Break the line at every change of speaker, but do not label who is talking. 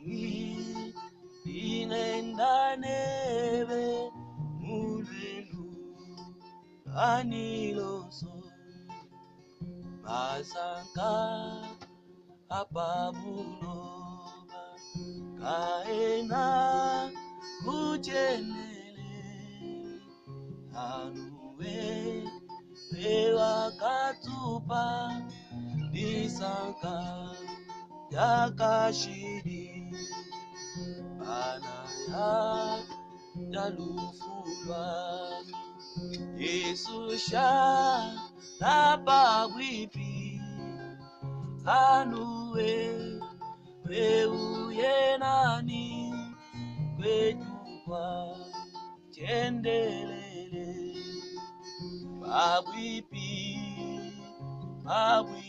Bungi dingenda nebe mu luendu luanyi lonso. Masanka a pa buloba kaena ku tshiendelele, anu wewe wakatupa disanka dia kashidi. Banaya dia lufu luanyi, Yesu shala pabuipi, anu wewe uye nanyi kuetu kua tshiendelele. Pabuipi, pabuipi.